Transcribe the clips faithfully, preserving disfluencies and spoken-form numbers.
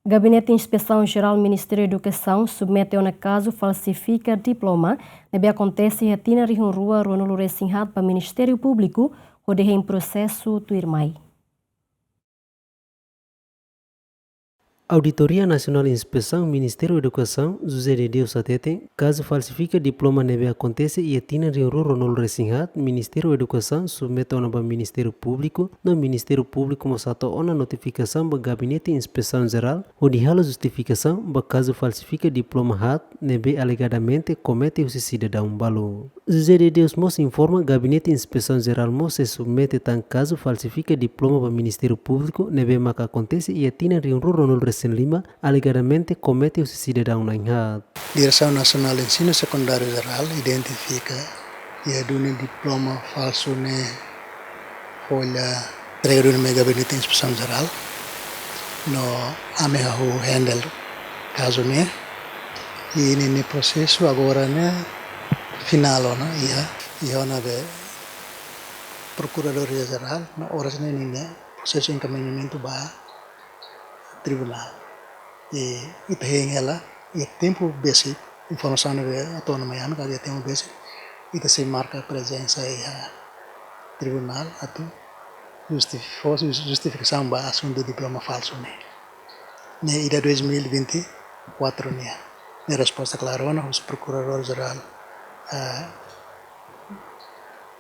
Gabinete Inspesaun Jerál Ministériu Edukasaun submete ona kazu falsifika diploma ne'ebé akontese iha tinan rihun rua ruanulu resin haat ba Ministériu Públiku hodi hein prosesu tuirmai. Auditoria Nasionál Inspesaun Ministériu Edukasaun, José de Deus hateten, kazu falsifika diploma ne'ebé akontese iha tinan rihun rua ruanulu resin haat, Ministériu Edukasaun submete ona ba Ministériu Públiku, no Ministériu Públiku mós hato'o ona notifikasaun ba Gabinete Inspesaun Jerál, hodi halo justifikasaun ba kazu falsifika diploma haat ne'ebé alegadamente komete husi sidadaun balu. José de Deus mós informa Gabinete Inspesaun Jerál mós sei submete tan kazu falsifika diploma ba Ministériu Públiku ne'ebé maka akontese iha tinan rihun rua ruanulu resin lima, alegadamente komete husi sidadaun na'in haat. Diresaun Nasionál Ensinu Sekundáriu Jerál identifika iha duni diploma falsu ne'e folha entrega duni mai Gabinete Inspesaun Jerál. No ami hahú handle kazu ne'e. I ninia prosesu agora ne'e finál ona iha, iha ona be Prokuradór Jerál, no oras ne'e ninia prosesu enkamiñamentu ba tribunál. I ita hein hela, iha tempu besik, informasaun ne'ebé hato'o mai ami katak iha tempu besik, ita sei marka prezensa iha tribunál atu justif-, fó justifikasaun ba asuntu diploma falsu ne'e. Ne'e ida dois mil e vinte e quatro nian. Ne'e resposta klaru ona husi Prokuradór Jerál, eh,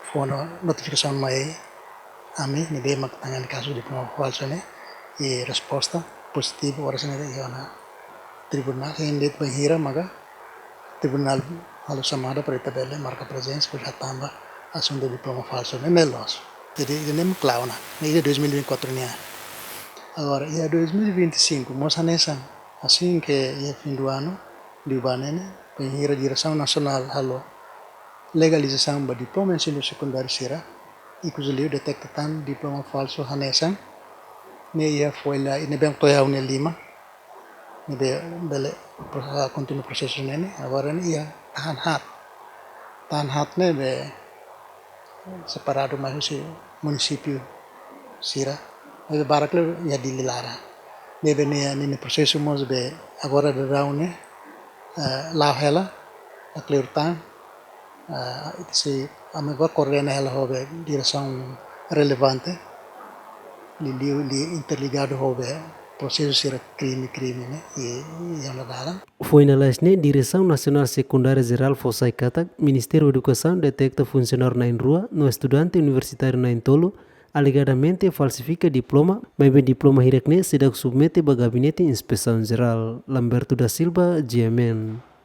fó ona notifikasaun mai ami ne'ebé mak tangani kazu diploma falsu ne'e, i resposta pozitivu oras ne'e iha ona tribunál, hein de'it bainhira maka tribunál halo xamada para ita bele marka prezensa, para hatán ba asuntu diploma falsu ne'e, ne'e loos. Jadi, ida-ne'e mak klaru ona, ne'e ida dois mil e vinte e quatro nian. Agora, iha dois mil e vinte e cinco, mós hanesan, assim que iha fim do ano, liubá ne'e, bainhira Diresaun Nasionál halo legalizasaun ba diploma ensinu sekundáriu sira, ikus liu deteta tan diploma falsu hanesan, ne'e iha folha, i ne'ebé to'o iha ha'u-nia liman, ne'ebé bele pro-, ah, kontinua prosesu ne'e, ne'e, agora ne'e iha tahan haat. Tahan haat ne'ebé separadu mai husi munisípiu sira, ne'ebé barak liu iha Dili laran. Ne'ebé ne'e, ninia prosesu mós be agora daudaun ne'e, eh, la'o hela, eh, kleur tan, eh, ita sei, ami agora koordena hela ho be diresaun relevante, liuliu, liuliu interligadu ho be prosesu sira krime, krime ne'e, i, i iha ona dalan. Foin lalais ne'e, Diresaun Nasionál Sekundária Jerál fó sai katak, Ministériu Edukasaun deteta funsionáriu na'in-rua, no estudante universitáriu na'in-tolu, alegadamente falsifika diploma, maibé diploma hirak ne'e seidauk submete ba Gabinete Inspesaun Jerál. Lamberto da Silva, G M N.